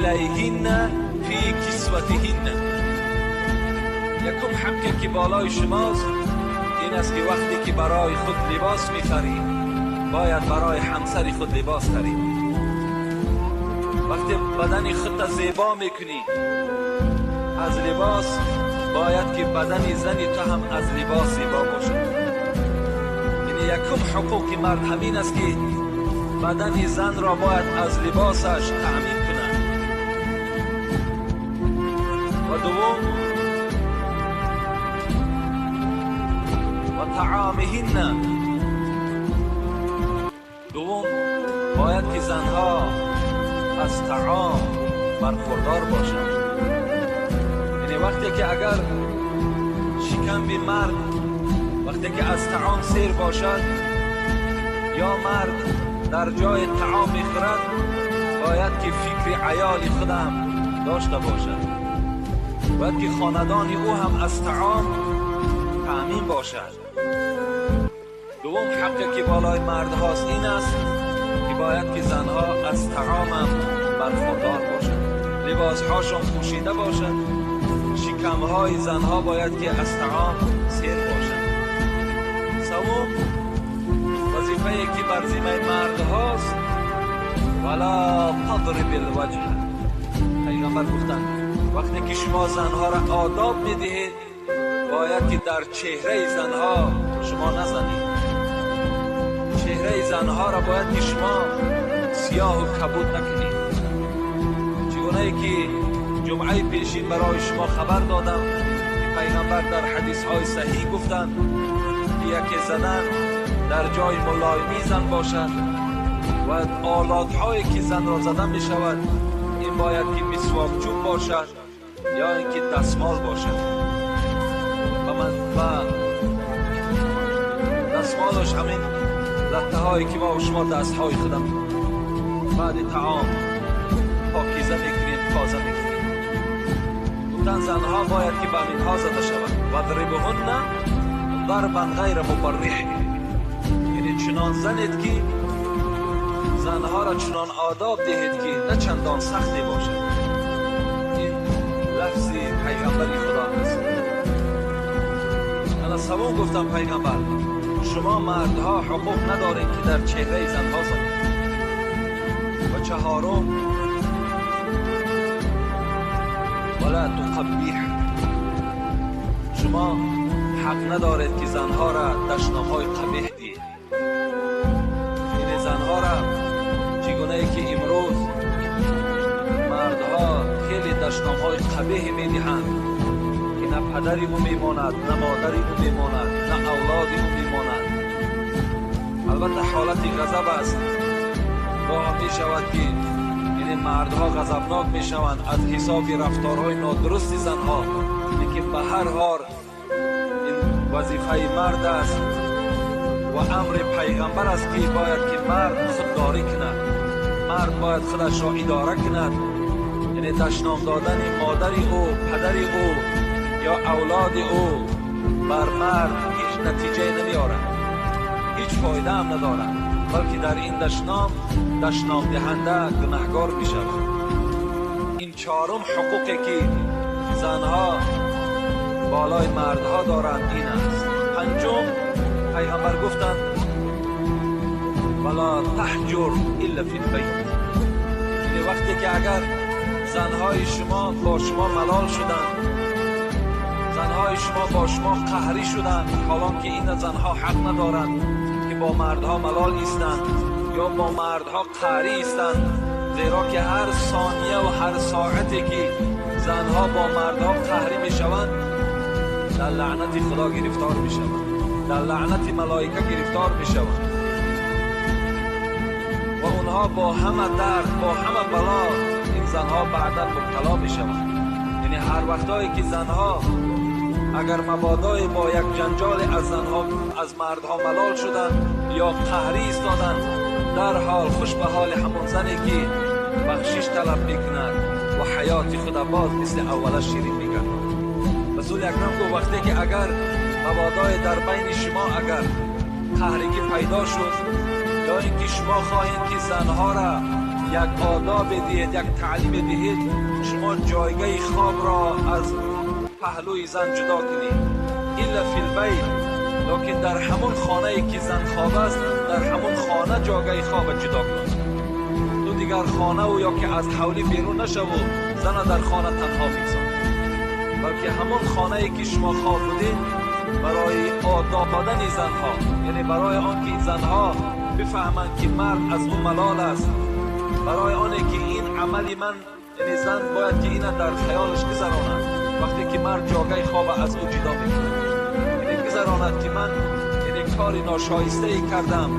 الیهن فی کسوتهن. یکم حقی که بالای شماست این است که وقتی که برای خود لباس میخری باید برای همسر خود لباس خرید. وقتی بدن خود زیبا میکنی از لباس، باید که بدن زنی تو هم از لباس زیبا باشد. یعنی یکم حقوق مرد همین است که بدن زن را باید از لباسش تأمین کند. و دوم و طعامهن، دوم باید که زنها از طعام برخوردار باشند. یعنی وقتی که اگر شکم به مرد وقتی که از طعام سیر باشد یا مرد در جای طعام میخورد، باید که فکر عیال خودم داشته باشد، باید که خاندان او هم از طعام تأمین باشد. دوم حقی که بالای مرد هاست این است که باید که زنها از طعام هم برخوردار باشند، لباسهاشان پوشیده باشد، شکمهای زنها باید که از طعام سیر باشد. سوم وظیفه که بر ذمه مرد هاست، ولا تضرب الوجه. پیغمبر گفتند وقتی که شما زنها را آداب میدهید باید که در چهره زنها شما نزنید. چهره زنها را باید که شما سیاه و کبود نکنید. چگونه ای که جمعه پیشین برای شما خبر دادم که پیغمبر در حدیث های صحیح گفتند که یکی زدن در جای ملایمی زن باشد و آلات هایی که زن را زدن می شود این باید که مسواک چوب باشد یا اینکه دستمال باشد. و دستمالش همین لطه هایی که ما و شما دست های خودم بعد طعام پاکیزه میکنیم، تازه میکنیم. گفتن زنها باید که به اینها زده شود. و ضربهن ضربا غیر مبرح، یعنی چنان زنید که زنها را چنان آداب دهید که نه چندان سختی باشد. این لفظ پیغمبری خدا است. من سوم گفتم پیغمبر شما مردها حقوق ندارید که در چهره زنها زنید. و چهارم ولا تقبیح، شما حق ندارید که زنها را دشنامهای قبیح دهید. این زنها را چگونه ای که امروز مردها خیلی دشنامهای قبیح میدهند که نه پدری او میماند، نه مادری او میماند، نه اولادی او میماند. البته حالت غضب است، گاه می شود که یعنی مردها غضبناک می شوند از حساب رفتارهای نادرست زنها، لیکن به هر حال این وظیفه مرد است و امر پیغمبر است که باید که مرد خودداری کند، مرد باید خودش را اداره کند. یعنی دشنام دادن مادری او، پدری او یا اولاد او بر مرد هیچ نتیجه نمیارد، هیچ فایده هم ندارد، بلکه در این دشنام دشنام دهنده گناهگار می شود. این چهارم حقوقی که زنها بالای مردها دارند این است. پنجم پیغمبر گفتند ولا تحجر الا فی البیت، یعنی وقتی که اگر زنهای شما با شما ملال شدند، زنهای شما با شما قهری شدند، حالان که این زنها حق ندارند که با مردها ملال ایستند یا با مردها قهری ایستند، زیرا که هر ثانیه و هر ساعتی که زنها با مردها قهری می شوند در لعنت خدا گرفتار می شوند، در لعنت ملائکه گرفتار می شوند و اونها با همه درد، با همه بلا این زنها بعدا مبتلا می شوند. یعنی هر وقتایی که زنها اگر مبادای با یک جنجال از زنها از مردها ملال شدند یا قهری ایستادند، در حال خوش به حال همون زنی که بخشش طلب میکند و حیات خود باز مثل اولش شیرین میکرد. رسول اکرم گفت وقتی که اگر مبادای در بین شما اگر قهرگی پیدا شد یا اینکه شما خواهید که زنها را یک آداب دهید، یک تعلیم دهید، شما جایگاه خواب را از پهلوی زن جدا کنید. الا فی البیت، لیکن در همون خانه ای که زن خواب است، در همون خانه جایگاه خواب جدا کن. تو دیگر خانه و یا که از حولی بیرون نشو و زن در خانه تنها بگذار، بلکه همون خانه ای که شما خواب بودید برای آداب دادن زنها، یعنی برای آنکه زنها بفهمند که مرد از او ملال است، برای آنکه این عمل من، یعنی زن باید که این در خیالش گذراند وقتی که مرد جاگه خواب از او جدا میکند، یعنی گذراند که من یعنی کار ناشایسته ای کردم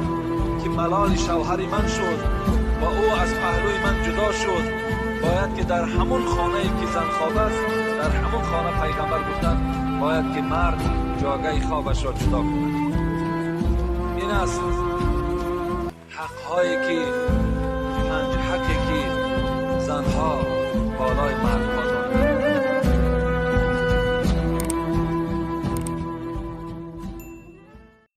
که ملال شوهر من شد و او از پهلوی من جدا شد. باید که در همون خانه ای که زن خواب است، در همون خانه پیغمبر گفتند باید که مرد جاگه خوابش را جدا کند. این است حقهایی که، پنج حقی که زنها بالای مردها